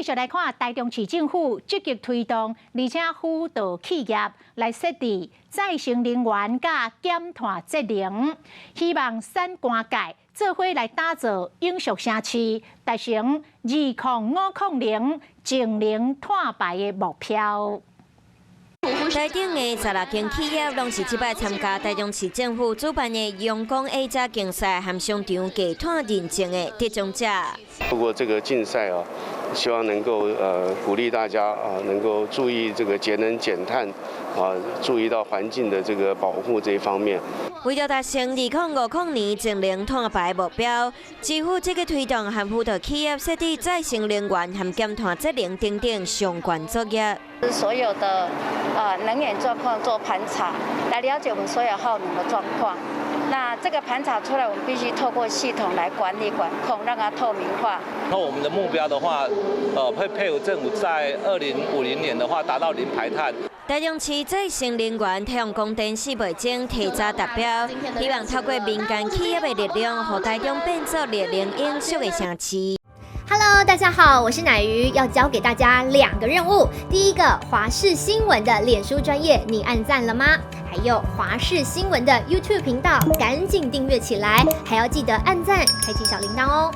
續來看，台中市政府積極推動，而且輔導企業來設置再生能源佮減碳節能，希望產官界做伙來打造永續城市，達成2050淨零碳排的目標。台中的16間企業攏是這擺參加台中市政府主辦的陽光 A 加競賽和商場低碳認證的得獎者。透過這個競賽啊，希望能夠鼓勵大家啊，能夠注意這個節能減碳啊，注意到環境的這個保護這一方面。為著達成2050年淨零碳排目標，政府積極推動和輔導企業設置再生能源和減碳節能等等相關作業。所有的能源狀況做盤查，來了解我們所有耗能的狀況。那這個盤查出來，我們必須透過系統來管理管控，讓它透明化。那我們的目標的話，會配合政府在2050年的話達到零排碳。台中市再生能源太陽光電4月中提早達標，希望透過民間企業的力量，予台中變做綠能永續的城市。 Hello，大家好，我是奶魚，要交給大家兩個任務。第一個，華視新聞的臉書專頁，你按讚了嗎？還有華視新聞的 YouTube 頻道，趕緊訂閱起來，還要記得按讚，開啟小鈴鐺哦。